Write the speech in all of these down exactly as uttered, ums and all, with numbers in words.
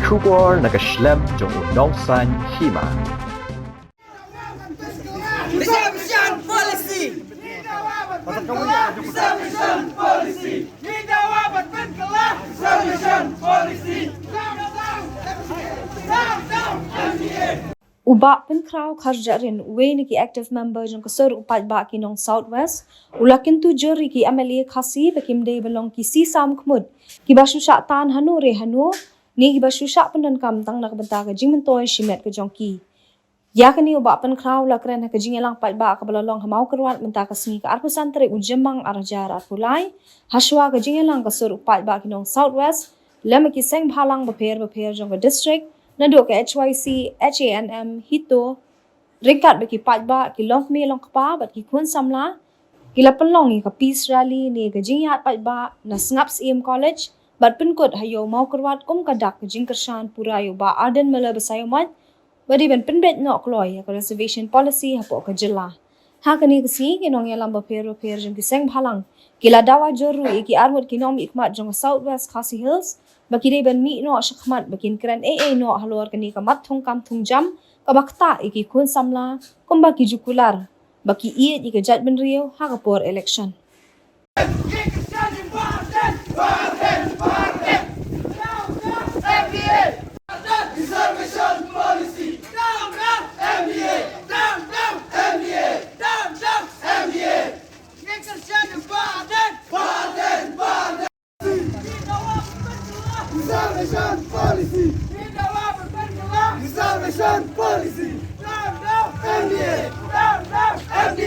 Khubor na ka shlem jong u nongsan hima. Reservation policy. Reservation policy. Reservation policy. Down, down, M D A. Down, down, M D A. U Bah Pynkhraw Kharjahrin, uwei na ki active member jong ka sur u paidbah ki nong South West, u la kyntu jur ïa ki M L A Khasi ba kim dei ban long ki sisam khmut kiba shu shah tan hano re hano, ne kiba shu shah pyndonkam tang na ka bynta ka jingmyntoi shimet ka jong ki. Ïa kane u Bah Pynkhraw u la kren ha ka jingïalang paidbah kaba la long ha Mawkyrwat mynta ka sngi ka arphew san tarik u Jymmang ar hajar arphew lai, ha shuwa ka jingïalang ka sur u paidbah ki nong South West lem ki seng bhalang bapher bapher jong ka district, naduh ka H Y C, H A N M, HITO, ryngkat bad ki paidbah, ki longkmie longkpa bad ki khun samla, ki la pynlong ïa ka peace rally ne ka jingïaid paidbah na Sngap Syiem College, bad pynkut ha Ïew Mawkyrwat kum ka dak ka jingkyrshan pura ïa u Bah Ardent Miller Basaiawmoit, ba dei ban pynbeit noh kloi ïa ka reservation policy hapoh ka jylla. Ha kane ka sngi ki nongïalam bapher bapher jong ki seng bhalang ki la dawa jur ruh ïa ki arngut ki nongmihkhmat jong ka South West Khasi Hills ba ki dei ban mih noh shakhmat ba kin kren ei ei noh halor kane ka mat thungkam thungjam kaba ktah ïa ki khun samla kumba ki ju kular ba ki ïeit ïa ka jaitbynriew ha ka por election. Reservation policy. Down, down, M D A. Down, down, M D A. Down, down, M D A. Reservation policy. Reservation policy. Down, down, M D A. Down, down, M D A.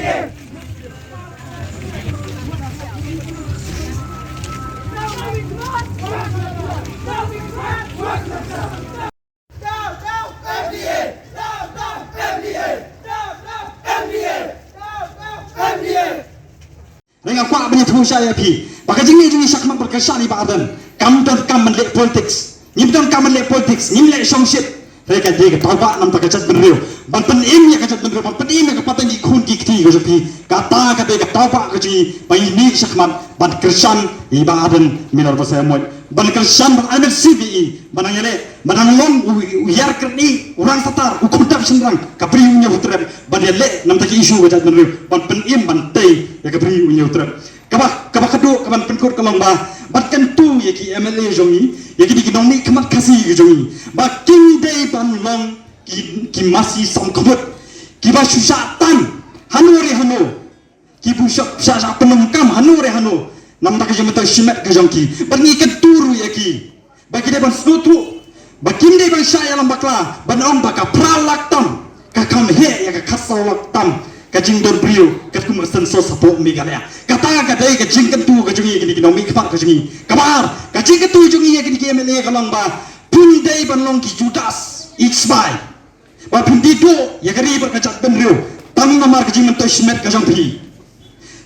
Nga kwah ban ïathuh shai ïa phi ba ka jingmih jong ngi shakhmat bad ka shani ba ardent kam donkam ban leh politics. Ngim donkam ban leh politics, ngim leh shongshit. Hynrei ka dei ka tawbah namar ka jaitbynriew, ban pynim ïa ka jaitbynriew, ban pynim ïa ka pateng ki khun ki kti ka jong phi. Kata ka dei ka tawbah ka jong ngi ba ngi mih shakhmat ban kyrshan ïa i Bah Ardent Miller Basaiawmoit, ban kyrshan ban ai mynsiem ïa i ban nang ïaleh, ban nang long u, u ïar kyrni, u rang satar, u khyrdop shynrang, ka bri u ñiewtrep, ban ïaleh namar ki issue ka jaitbynriew, ban pynim ban tei ïa ka bri u ñiewtrep. Kaba, kaba khadduh kaban pynkut ka long ba ban kyntu ïa ki M L A jong ngi, ïa kine ki nongmihkhmat Khasi ka jong ngi, ba kim dei ban long ki, ki masi samkhmut kiba shu shah tan hano re hano, kiba shu shah, shah pyndonkam hano re hano namar ka jingmyntoi shimet ka jong ki. Bad ngi kyntu ruh ïa ki ba ki dei ban sngewthuh ba kim dei ban shah ïalam bakla ban ong ba ka phra lak tam ka kham heh ïa ka khatsaw lak tam ka jingdon briew katkum ka census hapoh Meghalaya. Kata ka dei ka jingkyntu ka jong ngi kine ki nongmihkhmat ka jong ngi. Kaba ar, ka jingkyntu jong ngi ïa kine ki M L A ka long ba phim dei ban long ki Judas Iscariot. Ba phim dei duh ïa ka ri bad ka jaitbynriew tang namar ka jingmyntoi shimet ka jong phi,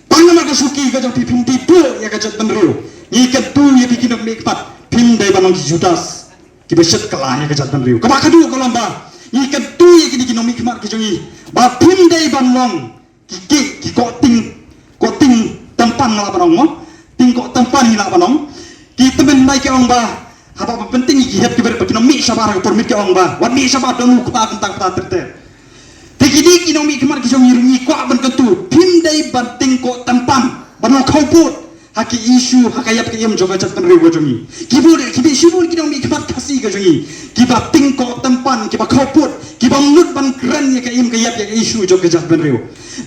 tang namar ka shuki ka jong phi, phim dei duh ïa ka jaitbynriew. Ngi kyntu ïa phi ki nongmihkhmat, phim dei ban long ki Judas kiba shet kylla ïa ka jaitbynriew. Kaba khadduh ka long ba ngi kyntu ïa kine ki nongmihkhmat ka jong ngi ba phim dei ban long ki, ki, ki koh ting, koh ting tympan nga lah ban ong mo, ting koh tympan ngi lah ban ong. Ki tymmen dei ki ong ba haba ba pynting ki het ki bret ba ki nongmih shabar ha ka por miet ki ong ba wat mih shabar don u kpa kumta kumta ter ter. Te kine ki nongmihkhmat ki jong ngi ruh ngi kwah ban kyntu phim dei ban ting koh tympan ban ong khawpud ha ki issue ha ka ïap ka im jong ka jaitbynriew ka jong ngi. Ki bun ki bun shibun ki nongmihkhmat Khasi ka jong ngi kiba ting koh tympan, kiba khawpud, kiba mut ban kren ïa ka im ka ïap ïa ka issue jong ka jaitbynriew.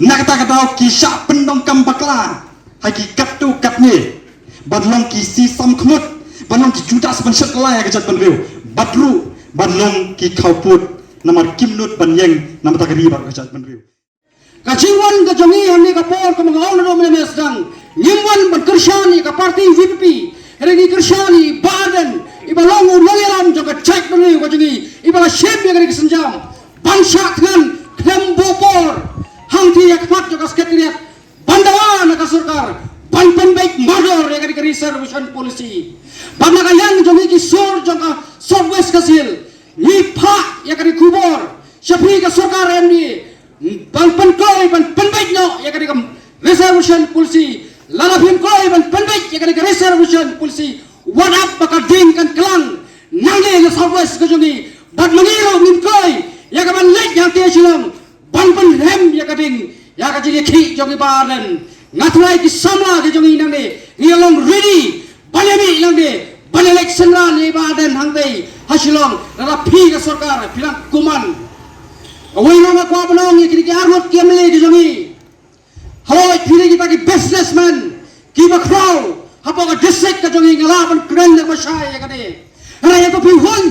Na kata ka daw ki shah pyndonkam bakla ha ki katto katne ban long ki sisam khmut, ban long ki Judas ban shet kylla ïa ka jaitbynriew, bad ruh ban long ki khawpud namar kim nud ban ïeng namar ka ri bad ka jaitbynriew. Ka jingwan ka jong ngi hangne ka por kaba nga ong naduh mynne mynne sdang, ngim wan ban kyrshan ïa ka party V P P, hynrei ngi kyrshan ïa i Bah Ardent iba long u nongïalam jong ka jaitbynriew ka jong ngi, iba la shim ïa kane ka sienjam ban shah thngan khlem buh por hangtei ha khmat jong ka Secretariat ban dawa na ka sorkar ban pynbeit mardor ïa kane ka reservation policy. Bad na ka liang jong ngi ki sur jong ka South West Khasi Hills, ngi phah ïa kane ka khubor sha phi ka sorkar M D A ban pynkloi ban pynbeit noh ïa kane ka reservation policy. Lada phim kloi ban pynbeit ïa kane ka reservation policy, wat ap ba ka ding kan klang nangne na South West ka jong ngi, bad ma ngi ruh ngim kloi ïa ka ban leit hangtei Shillong ban pynrem ïa ka ding ïa ka jingïakhih jong i Bah Ardent. Nga trai ki samla ki jong ngi nangne ngi long ready ban ïa mih nangne ban ïa leit synran ïa i Bah Ardent hangtei ha Shillong. Lada phi ka sorkar phi nang kuman, kawei ruh nga kwah ban ong ïa kine ki arngut ki M L A ki jong ngi. Hoi phi dei kita ki businessman kiba khraw hapoh ka district ka jong ngi, nga lah ban kren da kaba shai ïa kane. Hynrei hato phi hun,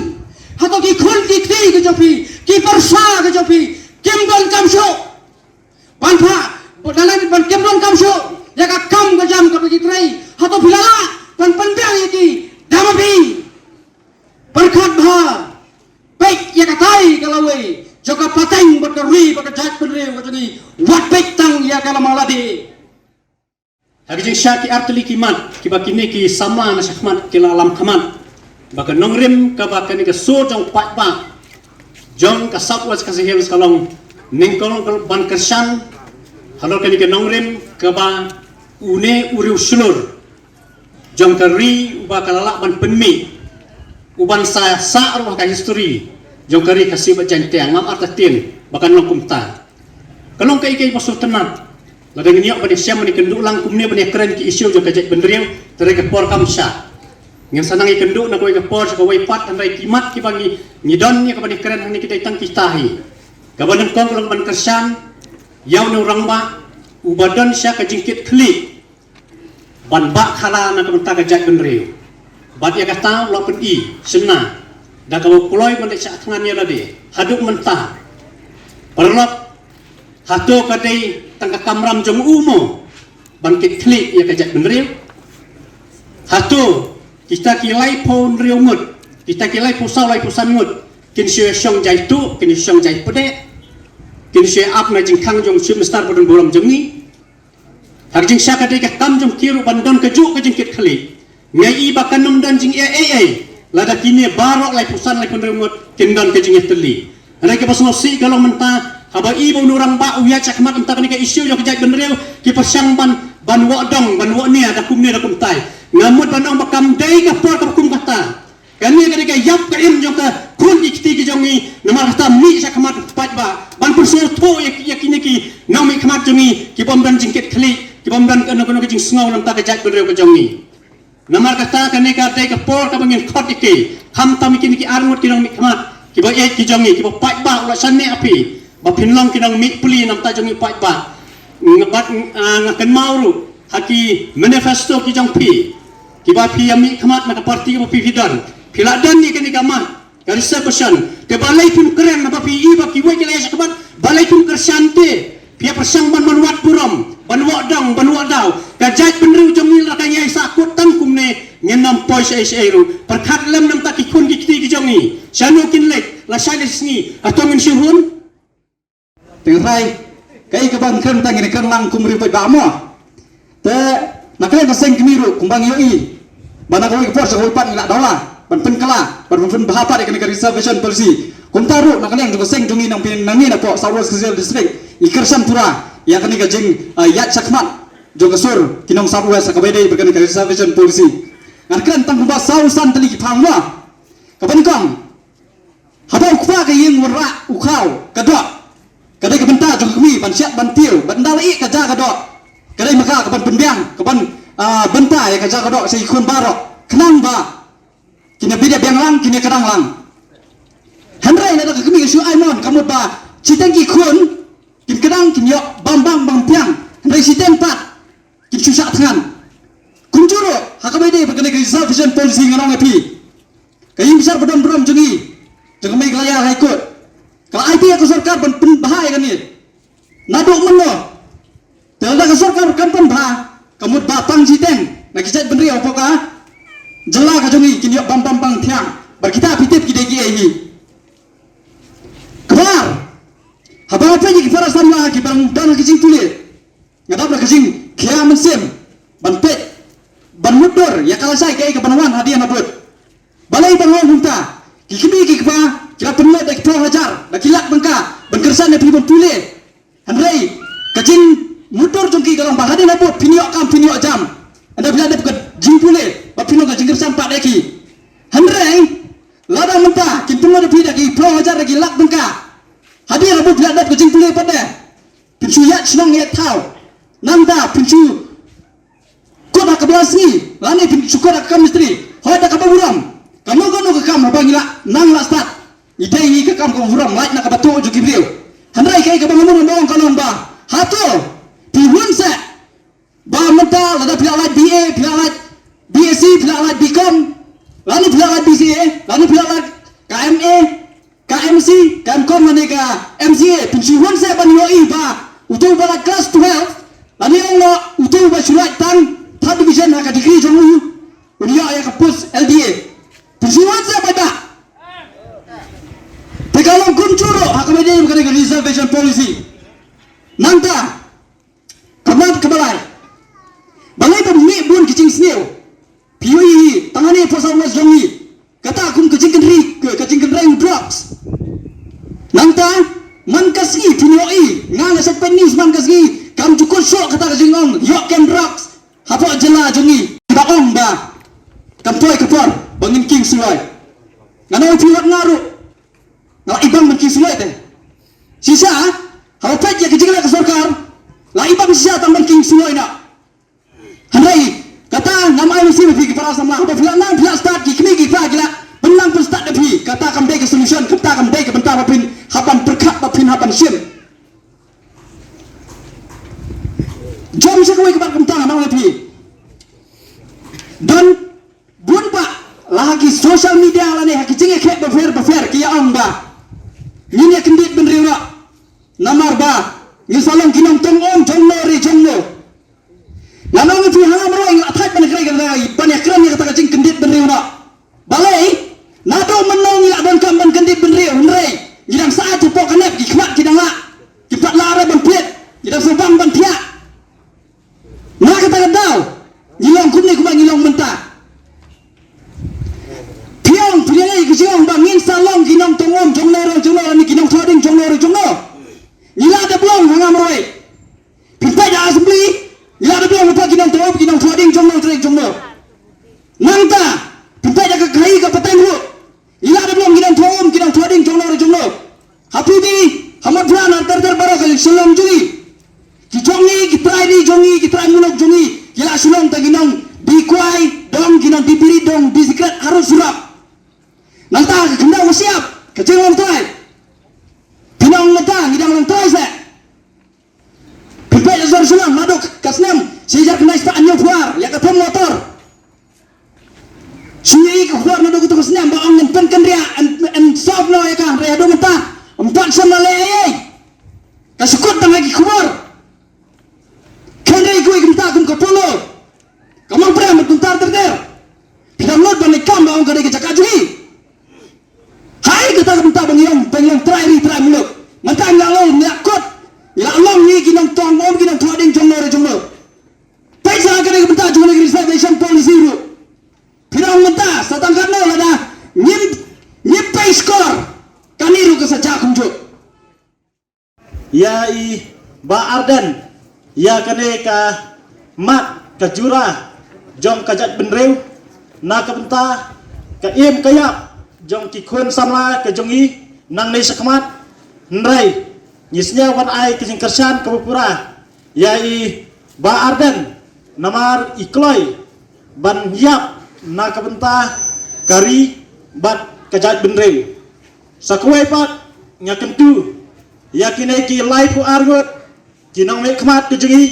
hato ki khun ki kti ka jong phi, ki pyrsa ka jong phi kim donkam shuh ban pha, ban leh ban kim donkam shuh ïa ka kam ka jam kaba ki trei? Hato phi la lah ban pynbiang ïa ki? Da ma phi pyrkhat bha, peit ïa katai ka lawei jong ka pateng bad ka ri bad ka jaitbynriew ka jong ngi. Wat peit tang ïa ka lama lade. Ha ki jingshah ki artylli ki mat kiba kine ki samla na shakhmat ki la lam khmat ba ka nongrim kaba kane ka sur jong paidbah jong ka South West Khasi Hills ka long nyngkong ban kyrshan halor kane ka nongrim kaba une u riewshlur jong ka ri uba ka la lah ban pynmih, uban sa sah ruh ha ka history jong ka ri Khasi bad Jaintia. Ngam artatien ba kan long kumta. Ka long kaei kaei ba sngewtynnat lada ngin ïoh ban ïashem ban ïakynduh lang kumne ban ïakren ki issue jong ka jaitbynriew. Te hynrei ka por kam shah. Ngin sa nang ïakynduh na kawei ka por sha kawei pat, hynrei ki mat kiba ngi ngi don ïa ka ban ïakren hangne ki dei tang kita hi. Kaba nyngkong ka long ban kyrshan ïa une u rangbah uba don sha ka jingkitkhlieh ban bah khana na ka bynta ka jaitbynriew. Bad ïa kata u la pyni shynna da kaba u kloi ban leit shah thngan ïa lade haduh mynta. Paralok, hato ka dei tang ka kamram jong u mo ban kitkhlieh ïa ka jaitbynriew? Hato kita ki laiphew hynriew ngut, kita ki laiphew saw laiphew san ngut kin shu ïa shong jai tuh, kin ïa shong jai pdeh, kin shu ïa ap na jingkhang jong u Chief Minister ba don burom jong ngi? Ha ka jingshah ka dei ka kam jong ki ruh ban don kajuh ka jingkitkhlieh. Nga i ba kan ym don jingeh ei ei lada kine baroh laiphew san laiphew hynriew ngut kin don ka jingïatylli. Hynrei kaba sngewsih ka long mynta haba i ba une u rangbah u ïaid shakhmat mynta kane ka issue jong ka jaitbynriew ki pyrshang ban ban wad dong ban wad nia da kumne da kumtai. Nga mut ban ong ba kam dei ka por kaba kum kata. Kane ka dei ka ïap ka im jong ka khun ki kti ki jong ngi. Namar kata mih shakhmat paidbah ban pynsngewthuh ïa, ïa kine ki nongmihkhmat jong ngi ki bym don jingkitkhlieh, ki bym don kano kano ka jingsngew na ka bynta ka jaitbynriew ka jong ngi. Namar kata kane ka dei ka por kaba ngin khot ïa ki, khamtam ïa kine ki arngut ki nongmihkhmat kiba ïeit ki jong ngi, kiba paidbah u la shaniah ïa phi ba phin long ki nongmihpli na ka bynta jong ngi paidbah. Nga bad, ah, nga kynmaw ruh ha ki manifesto ki jong phi kiba phi ïa mihkhmat na ka party kaba phi phi don, phi la don ïa kane ka mat ka reservation. Te balei phim kren haba phi i ba kiwei ki la ïa shakhmat? Balei phim kyrshan te? Phi ïa pyrshang ban ban wad burom, ban wad dong, ban wad daw. Ka jaitbynriew jong ngi lada ka ïai sahkut tang kumne ngin ym poi shaei shaei ruh. Pyrkhat lem na ka bynta ki khun ki kti ki jong ngi, shano kin leit lashai lashisngi? Hato ngin shu hun? Te nga tharai kaei kaba ngi kren tang ngin kren lang kum u riewpaidbah mo. Te na ka liang ka seng kmie ruh kumba ngi ïohi ba na kawei ka por sha kawei pat ngi la dawa ban pynkylla, ban pynbha pat ïa kane ka reservation policy. Kumta ruh na ka liang jong ka seng jong ngi nongpynim nangne napoh South West Khasi Hills District ngi kyrshan pura ïa kane ka jing, ah, ïaid shakhmat jong ka sur ki nong South West ha kaba ïadei bad kane ka reservation policy. Ngan kren tang kumba saw san tylli ki phang mo. Kaba nyngkong, haba u kpa ka ïing u rah u khaw ka doh, ka dei ka bynta jong ka kmie ban shet ban tiew, ban da la ïeh ka ja ka doh. Ka dei ma ka ka ban pynbiang, ka ban, ah, bynta ïa ka ja ka doh sha ki khun baroh khnang ba kin ïa bit ïa biang lang, kin ïa kdang lang. Hynrei lada ka kmie ka shu ai mon ka mut ba shiteng ki khun kin kdang, kin ïoh bam bang bam biang, hynrei shiteng pat kin shu shah thngan. Kumjuh ruh ha kaba ïadei bad kane ka reservation policy ngan ong ïa phi, ka ïing bishar ba don burom jong ngi, jong ka Meghalaya High Court ka la aiti ïa ka sorkar ban pynbha ïa kane. Naduh mynno? Te lada ka sorkar kam pynbha, ka mut ba tang shiteng na ki jaitbynriew hapoh ka jylla ka jong ngi kin ïoh bam bam bang thiang. Bad kita phi tip ki dei kiei hi. Kaba ar, haba nga peit ïa ki para samla kiba dang don ha ki jingpule, nga dap da ka jingkhia mynsiem ban peit, ban mutdur ïa ka lashai kaei kaban wan hadien habud. Balei ban ong kumta? Ki kmie ki kpa ki la pynlut da ki phew hajar, da ki lak tyngka ban kyrshan ïa phi ban pule. Hynrei ka jingmutdur jong ki ka long ba hadien habud phin ïoh kam, phin ïoh jam. Ynda phi la dep ka jingpule ba phin long ka jingkyrshan pat ïa ki. Hynrei Lada mynta kin pynlut ïa phi da ki phew hajar da ki lak tyngka, hadien ba phi la dep ka jingpule pat de, phin shu ïaid shnong ïaid thaw. Nangta phin shu kut ha ka bla sngi, lane phin shu kut ha ka kam mistri. Hooid, da kaba burom, kano kano ka kam haba ngi la nang la stad, ngi dei ngi ka kam kaba burom, lait na kaba tuh jong ki briew. Hynrei kaei kaba nga mut ban ong ka long ba, hato phi hun seh ba mynta lada phi la lait B A, phi la lait B S C, phi la lait B Com, lane phi la lait B C A, lane phi la lait ka M A, ka M C, ka M Com lane ka M C A, phin shu hun seh ban ïohi ba uto uba lait class twelve, lane ong noh uto uba shu lait tang third division ha ka degree jong u, un ïoh ïa ka post L D A. Phin shu hun seh ba da. Te ka long kumjuh ruh ha kaba ïadei bad ka reservation policy. Nangta, ka mat kaba lai, balei ba mih bun ki jingsniew? Phi ïohi hi, tang hangne ha South West jong ngi, kata kum ka jingkynrei, ka jingkynrei u drugs. Nangta man ka sngi phin ïohi, nga nga shait peit news man ka sngi, kam ju kut shuh kata ka jingong ïoh kem drugs hapoh jylla jong ngi. Ba ong ba kam poi ka por ba ngin king suloi. Nga ong phi wat nga ruh nga la ibang ban king suloi te. Shisha haba peit ïa ka jingleh ka sorkar, la ibang shisha tang ban king suloi noh. Hynrei kata ngam ai mynsiem ïa phi ki para samla, haba phi la nang phi la stad, ki kmie ki kpa ki la pynlang pynstad ïa phi. Kata kam dei ka solution, kata kam dei ka bynta ba phin hap ban pyrkhat, ba phin hap ban shim. Jong sha kawei ka bar kumta nga ong ïa phi, don bun bah la ha ki social media lane ha ki jingïakynduh bapher bapher ki ïa ong ba ngin ïa kyndit bynriew noh. Namar ba ngin sa long ki nongtong um jong no re jong no. Nga ong ïa phi, ha nga marwei nga la thait ban ïakren, ban ïakren ïa kata ka jingkyndit bynriew noh. Balei? Naduh mynno ngi la donkam ban kyndit bynriew, hynrei ngi dang sah hapoh ka nep, ki khmat ki dang lah, ki pat lah ruh ban peit, ngi dang sngewbang ban thiah. Na kata ka daw ngi long kumne kumba ngi long mynta. Phi ong, phi ong ïa ka jingong ba ngin sa long ki nongtong um jong no re jong no, lane ki nongthoh ding jong no re jong no. Ngi la dep long, ha nga marwei. Phin peit ha assembly, ngi la dep long hapoh ki nongtong um, ki nongthoh ding jong no re jong no. Nangta phin peit ha ka khaii ka pateng ruh, ngi la dep long ki nongtong um, ki nongthoh ding jong no re jong no. Ha Phuti, ha Mawphran, ha ter ter baroh ka Shillong jong ngi, ki jong ngi, ki trai ri jong ngi, ki trai muluk jong ngi, ki la shu long tang ki nongdie kwai dong, ki nongdie biri dong, dih sikret harud surok. Nangta ka khyndew ka shyiap, ka jinglong trai. Phin ong mynta ngi dang long trai seh. Phi peit ha sor Shillong naduh ka snem shi hajar khyndai spah hynñiewphew ar, ïa ka thong motor. Shu ïohi ka khubor naduh kato ka snem ba ong ngin pynkynriah, yn, yn solve noh ïa ka, hynrei haduh mynta ym pat shym la leh ei ei. Ka shu kut tang ha ki khubor. Hynrei kawei kumta kum ka Polo, ka Mawprem, kumta ter ter. Phi dang lut ban leit kam ba ong ka dei ka jaka jong ngi. Haei kata ka bynta ba ngi ong ba ngi ong trai ri trai muluk. Mynta ngi la leh, ngi la kut, ngi la long ngi ki nongtong um, ki nongthoh ding jong no re jong no. Peit sa ka dei ka bynta jong ka reservation policy ruh. Phi ong mynta sa tang katno, lada ngim, ngim pei skor, kane ruh ka sa jia kumjuh. Ïa i Bah Ardent, ïa kane ka mat ka jura jong ka jaitbynriew na ka bynta ka im ka ïap jong ki khun samla ka jong ngi nangne shakhmat. Hynrei ngi sngew ban ai ka jingkyrshan kaba pura ïa i Bah Ardent namar i kloi ban ïap na ka bynta ka ri bad ka jaitbynriew. Sa kawei pat nga kyntu ïa kine ki laiphew ar ngut ki nongmihkhmat ka jong ngi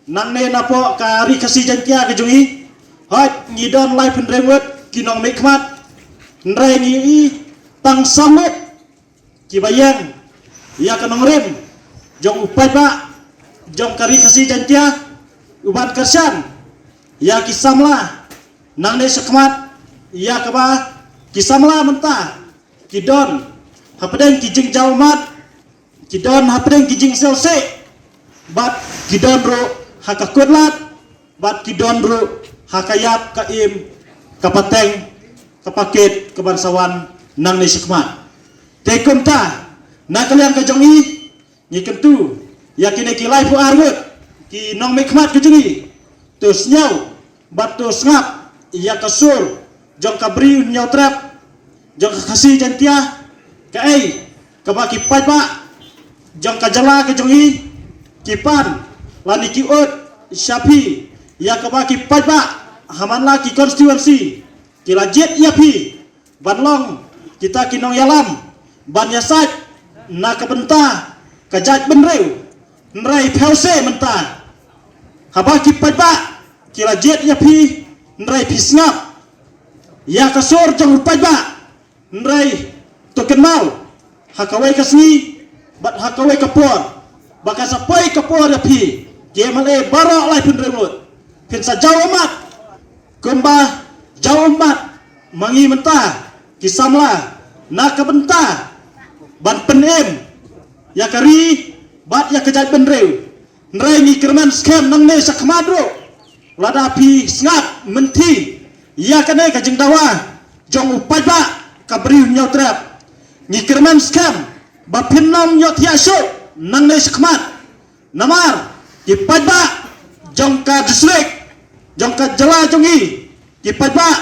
nangne napoh ka Ri Khasi Jaiñtia ka jong ngi. Hooid, ngi don laiphew hynriew ngut ki nongmihkhmat, hynrei ngi ïohi tang saw ngut kiba ïeng ïa ka nongrim jong u paidbah jong ka Ri Khasi Jaiñtia u ban kyrshan ïa ki samla nangne shakhmat, ïa kaba ki samla mynta ki don hapdeng ki jingjaw mat, ki don hapdeng ki jingsiewsih, bad ki don ruh ha ka kut lad, bad ki don ruh ha ka ïap ka im, ka pateng, ka pakit, ka ban sa wan nangne shakhmat. Te kumta na ka liang ka jong ngi, ngi kyntu ïa kine ki laiphew ar ngut ki nongmihkhmat ka jong ngi, to sngew bad to sngap ïa ka sur jong ka Bri u Hynñiewtrep. jong ka Khasi Jaintia, kaei kaba ki paidbah jong ka jylla ka jong i ki pan lane ki ud sha phi, ïa kaba ki paidbah ha man la ki constituency ki la jied ïa phi ban long kita ki nongïalam ban ïasaid na ka bynta ka jaitbynriew. Hynrei phi ïohi mynta, haba ki paidbah ki la jied ïa phi, hynrei phi sngap ïa ka sur jong u paidbah, hynrei to kynmaw, ha kawei ka sngi bad ha kawei ka por, ba ka sa poi ka por ïa phi ki M L A baroh laiphew hynriew ngut, phin sa jaw ummat kumba jaw ummat ma ngi mynta ki samla na ka bynta ban pynim ïa ka ri bad ïa ka jaitbynriew. Hynrei ngi kyrmen skhem nangne shakhmat ruh, lada phi sngap mynthi ïa kane ka jingdawa jong u paidbah ka Bri u Hynñiewtrep, ngi kyrmen skhem ba phin ym ïohthiah shuh nangne shakhmat. Namar ki paidbah jong ka district, jong ka jylla jong i, ki paidbah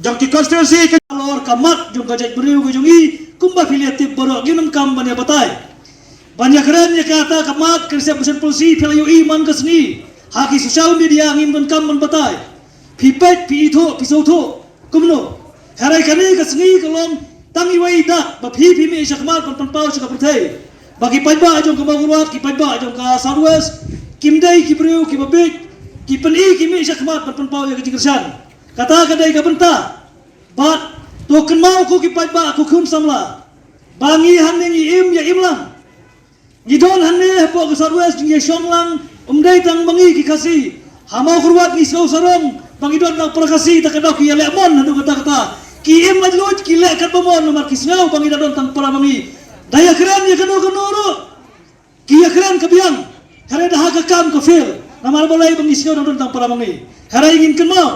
jong ki constituency ka lor ka mat jong ka jaitbynriew ka jong i, kumba phi la tip baroh, ngim donkam ban ïa batai. Ban ïa kren ïa kata ka mat ka reservation policy phi la ïohi man ka sngi ha ki social media, ngim donkam ban batai. Phi peit, phi ithuh, phi sngewthuh kumno. Hynrei kane ka sngi ka long tang iwei i dak ba phi phi mih shakhmat ban pynpaw sha ka pyrthei ba ki paidbah jong ka Mawkyrwat, ki paidbah jong ka South West, kim dei ki briew kiba bieit, ki pyni ki mih shakhmat ban pynpaw ïa ka jingkyrshan. Kata ka dei ka bynta. Bad to kynmaw ko ki paidbah, ko khun samla, ba ngi hangne ngi im ïa im lang. Ngi don hangne hapoh ka South West ngi shong lang, ym dei tang ma ngi ki Khasi. Ha Mawkyrwat ngi sngew sarong ba ngi don tang para Khasi, ta ka daw ki ïaleh mon haduh katta katta. Ki im laitluid, ki leh katba mon namar ki sngew ba ngi da don tang para ma ngi. Da ïa kren ïa kano kano ruh ki ïa kren ka biang, hynrei da ha ka kam ka fail. Namar balei? Ba ngi sngew dang don tang para ma ngi. Hynrei ngin kynmaw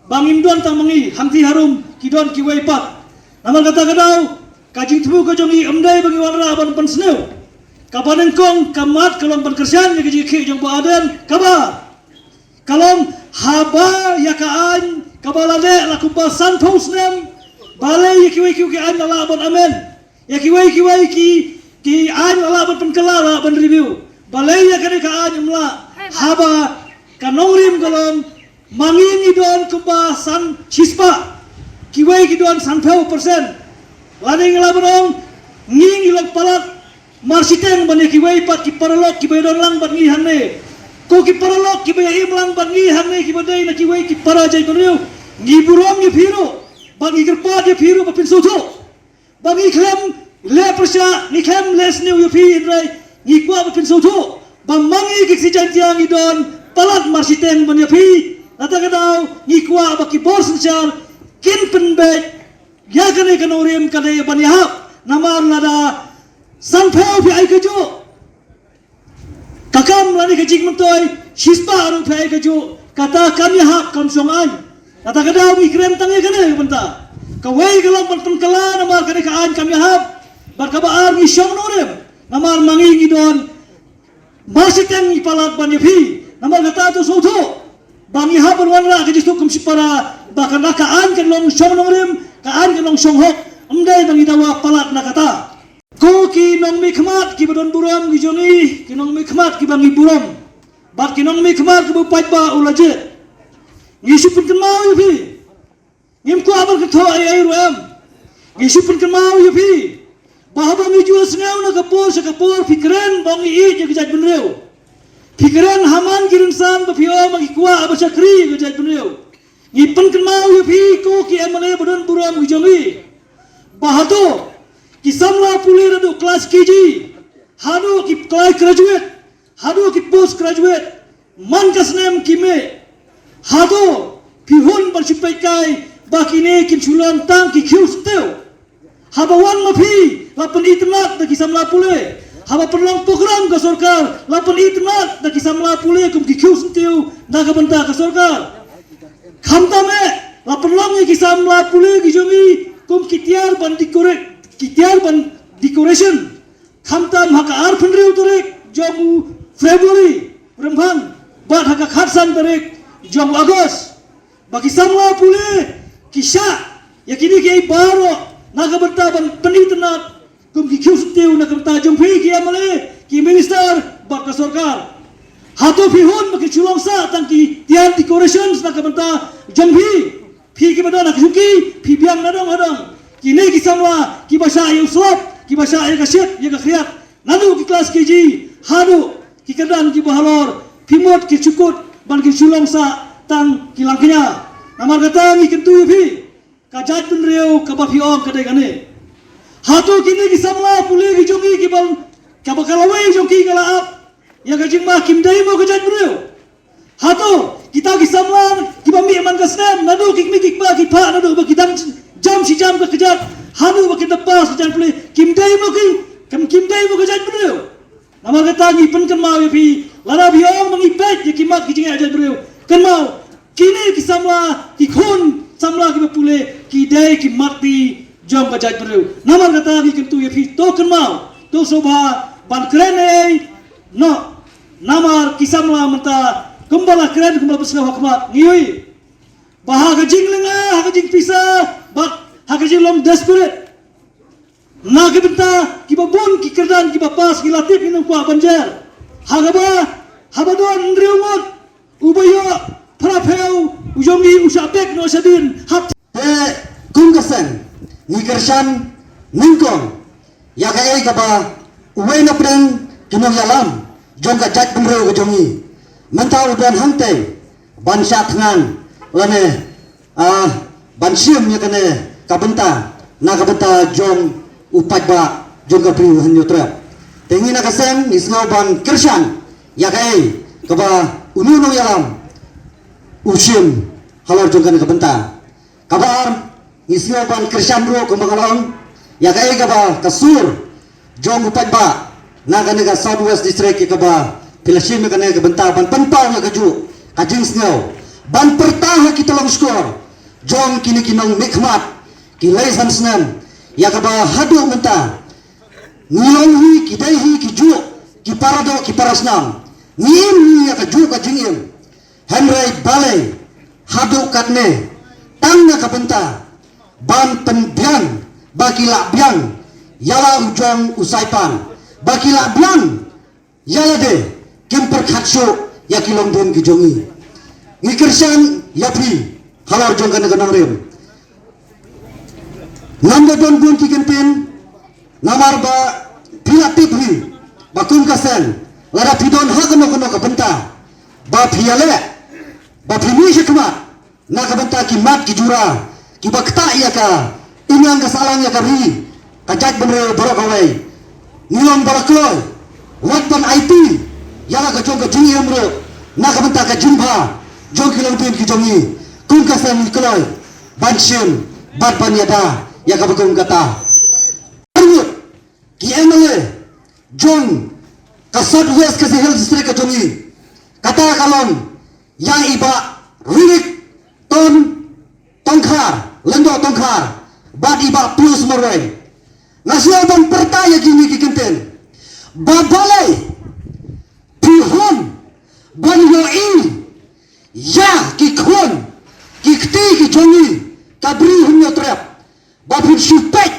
ba ngim don tang ma ngi, hangtei harum ki don kiwei pat. Namar kata ka daw ka jingthmu ka jong ngi ym dei ba ngi wanrah ban pynsniew. Kaba nyngkong ka mat ka long ban kyrshan ïa ka jingkhih jong Bah Ardent, kaba ka long haba ïa ka aiñ kaba la leh la kumba sanphew snem, balei ïa kiwei kiwei ki aiñ la lah ban amend, ïa kiwei kiwei ki, ki aiñ la lah ban pynkylla, la lah ban review. Balei ïa kane ka aiñ ym lah? Haba ka nongrim ka long ma ngi ngi don kumba san shispah, kiwei ki don sanphew percent. Lane ngi lah ban ong ngi ngi long palat marshiteng ban ïa kiwei pat ki paralok kiba ïadon lang bad ngi hangne. Ko ki paralok kiba ïa im lang bad ngi hangne kiba dei na kiwei ki para jaitbynriew, ngi burom ïa phi ruh bad ngi kyrpad ïa phi ruh ba phin sngewthuh. Ba ngi khlem leh pyrshah, ngi khlem leh sniew ïa phi, hynrei ngi kwah ba phin sngewthuh ba ma ngi ki Khasi Jaintia ngi don palat marshiteng ban ïa phi. Kata ka daw ngi kwah ba ki bor synshar kin pynbeit ïa kane ka nongrim ka dei ban ïahap. Namar lada sanphew phi ai kajuh, ka kam lane ka jingmyntoi shispah ruh phi ai kajuh, kata kam ïahap, kam shong aiñ. Kata ka daw ngi kren tang ïa kane ka bynta. Kawei ka long ban pynkylla namar kane ka aiñ kam ïahap. Bad kaba ar ngi shong nongrim namar ma ngi ngi don marshiteng ngi palat ban ïa phi. Namar kata to sngewthuh ba ngi hap ban wanrah ka jingsuk kum shipara ba kane ka aiñ kan long shong nongrim, ka aiñ kan long shong hok. Ym dei ba ngi dawa palat na kata. Ko ki nongmihkhmat kiba don burom ki jong ngi, ki nongmihkhmat kiba ngi burom, bad ki nongmihkhmat kiba u paidbah u la jied, ngi shu pynkynmaw ïa phi. Ngim kwah ban kynthoh ei ei ruh em. Ngi shu pynkynmaw ïa phi ba haba ngi ju sngew na ka por sha ka por phi kren ba ngi ïeit ïa ka jaitbynriew. Phi kren ha man ki rynsan ba phi ong ba ngi kwah ba shakri ïa ka jaitbynriew. Ngi pynkynmaw ïa phi ko ki M L A ba don burom ki jong ngi, ba hato ki samla pule naduh klas K G haduh ki klas graduate, haduh ki post graduate, man ka snem ki mih, hato phi hun ban shu peit kai ba kine kin shu long tang ki khiew syntiew? Haba wan ma phi la pynitynnad da ki samla pule. Haba pynlong program ka sorkar la pynitynnad da ki samla pule kum ki khiew syntiew na ka bynta ka sorkar. Khamtam eh la pynlong ïa ki samla pule ki jong ngi kum ki tiar ban decorate, ki tiar ban decoration. Khamtam ha ka arphew hynriew tarik jong u February, Rymphang, bad ha ka khatsan tarik jong u August, ba ki samla pule ki shah ïa kine kiei baroh na ka Pynitynnad kum ki khiew syntiew na ka bynta jong phi ki M L A, ki minister bad ka sorkar. Hato phi hun ba ki shu long sah tang ki tiar decorations na ka bynta jong phi? Phi kiba don ha ki shuki, phi biang nadong hadong. Kine ki samla kiba shah ïa u slap, kiba shah ïa ka shit, ïa ka khriat, naduh ki klas K G haduh ki kyrdan kiba halor, phi mut ki shu kut ban ki shu long sah tang ki langkñia. Namar kata ngi kyntu ïa phi, ka jaitbynriew kaba phi ong ka dei kane. Hato kine ki samla pule ki jong ngi kiba, kaba ka lawei jong ki ka la ap ïa ka jingma, kim dei mo ka jaitbynriew? Hato kita ki samla kiba mih man ka snem, naduh ki kmie ki kpa ki phah, naduh ba ki dang jam shi jam ka kjat haduh ba ki da pass ka jingpule, kim dei mo ki, kim, kim dei mo ka jaitbynriew? Namar kata ngi pynkynmaw ïa phi, lada phi ong ba ngi peit ïa ki mat ki jingeh jaitbynriew, kynmaw, kine ki samla, ki khun samla kiba pule, ki dei ki mat ki jong ka jaitbynriew. Namar kata ngi kyntu ïa phi, to kynmaw, to sngewbha ban kren ei ei noh. Namar ki samla mynta kumba la kren, kumba la pynsngew ha khmat, ngi ïohi ba ha ka jinglynga, ha ka jingpisa bad ha ka jinglong desperate, na ka bynta kiba bun ki kyrdan kiba pass, ki la tip, ngi nym kwah ban jer. Ha kaba, haba don hynriew ngut uba ïoh phra phew, u jong ngi u shah bek noh shadien. Hap. Te kum ka seng ngi kyrshan nyngkong ïa kaei kaba uwei na pdeng ki nongïalam jong ka jaitbynriew ka jong ngi mynta u don hangtei ban shah thngan lane, ah, ban shim ïa kane ka bynta na ka bynta jong u paidbah jong ka Bri u Hynñiewtrep. Te ngi na ka seng ngi sngew ban kyrshan ïa kaei kaba une u nongïalam u shim halor jong kane ka bynta. Kaba ar, ngi sngew ban kyrshan ruh kumba nga la ong ïa kaei kaba ka sur jong u paidbah na kane ka South West District, ïa kaba phi la shim ïa kane ka bynta ban pynpaw ïa kajuh ka jingsngew ban pyrta ha ki tyllong shkor jong kine ki nongmihkhmat ki laisan snem, ïa kaba haduh mynta ngi long hi, ki dei hi, ki juh, ki para doh, ki para snam. Ngi im hi ïa kajuh ka jingim. Hynrei balei haduh katne tang na ka bynta ban pynbiang ba ki lah biang ïa la u jong u Saipan, ba ki lah biang ïa lade, kim pyrkhat shuh ïa ki longdien ki jong ngi. Ngi kyrshan ïa phi halor jong kane ka nongrim. Ngam da don bun ki kyntien, namar ba phi la tip hi ba kum ka seng, lada phi don ha kano kano ka bynta ba phi ïaleh, ba phi mih shakhmat na ka bynta ki mat ki jura kiba ktah ïa ka imlang ka sahlang ïa ka ri, ka jaitbynriew baroh kawei. Ngi long ba la kloi wat ban aiti ïa la ka jong ka jingim ruh na ka bynta ka jingbha jong ki longdien ki jong ngi. Kum ka seng ngi kloi ban shim bad ban ïada ïa kaba kum kata. Arngut ki M L A jong ka South West Khasi Hills District ka jong ngi, kata ka long ïa i Bah Ririk Ton Tongkhar, Lyngdoh Tongkhar, bad i Bah Pius Marwein. Nga sngew ban pyrta ïa kine ki kyntien ba balei phi hun ban ïohi ïa ki khun ki kti ki jong ngi ka Bri Hynñiewtrep ba phin shu peit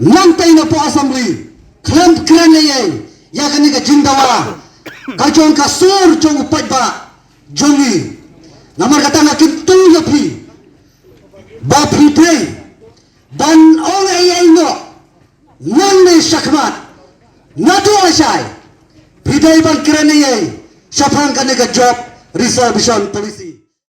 nangtei na poh Assembly khlem kren ei ei ïa kane ka jingdawa ka jong ka sur jong u paidbah jong ngi. Namar kata nga kyntu ïa phi ba phi dei ban ong ei ei noh nangne shakhmat, naduh lashai phi dei ban kren ei ei shaphang kane ka Job Reservation Policy.